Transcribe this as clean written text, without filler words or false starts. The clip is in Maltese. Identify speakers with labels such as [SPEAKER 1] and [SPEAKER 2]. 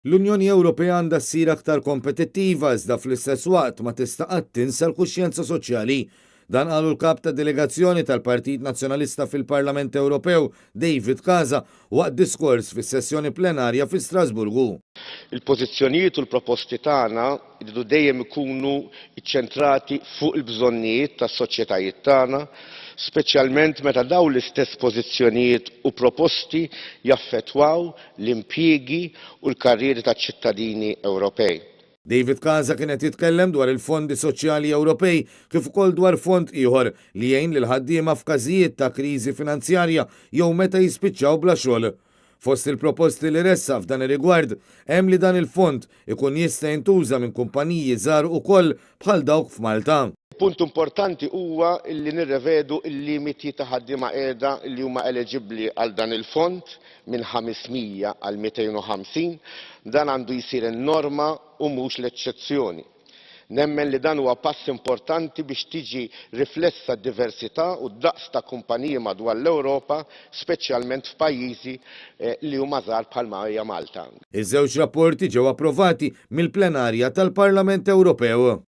[SPEAKER 1] L-Unjoni Ewropea għandha ssir aktar kompetittiva iżda fl-istess waqt ma tista' qatt tinsa l-kuxjenza soċjali. Dan qalu l-Kap ta' Delegazzjoni tal-Partit Nazzjonalista fil-Parlament Ewropew, David Casa, waqt diskors fis-sessjoni plenarja fi Strasburgu.
[SPEAKER 2] Il-pożizzjonijiet u l-proposti tagħna jridu dejjem ikunu ċċentrati fuq il-bżonnijiet tas-soċjetajiet tagħna, speċjalment meta dawn l-istess pożizzjonijiet u proposti jaffettwaw l-impjiegi u l-karrieri taċ-ċittadini Ewropej.
[SPEAKER 1] David Casa kien qed jitkellem dwar il-fondi soċjali Ewropej kif ukoll dwar fond ieħor li jgħin lill-ħaddiema f'każijiet ta' kriżi finanzjarja jew meta jispiċċaw bla xogħol. Fost il-proposti li ressaq f'dan ir-rigward hemm li dan il-fond ikun jista' jintuża minn kumpaniji żgħar ukoll bħal dawk f'Malta.
[SPEAKER 2] Punt importanti huwa li nirrevedu l-limiti ta' ħaddiema qiegħda li huma eleġibbli għal dan il-fond minn 500 għal 250. Dan għandu jsir in-norma u mhux l-eċċezzjoni. Nemmen li dan huwa pass importanti biex tiġi riflessa d-diversità u d-daqs ta' kumpaniji madwar l-Ewropa, speċjalment f'pajjiżi li huma żgħar bħalma hija Malta.
[SPEAKER 1] Iż-żewġ rapporti ġew approvati mill-plenarja tal-Parlament Ewropew.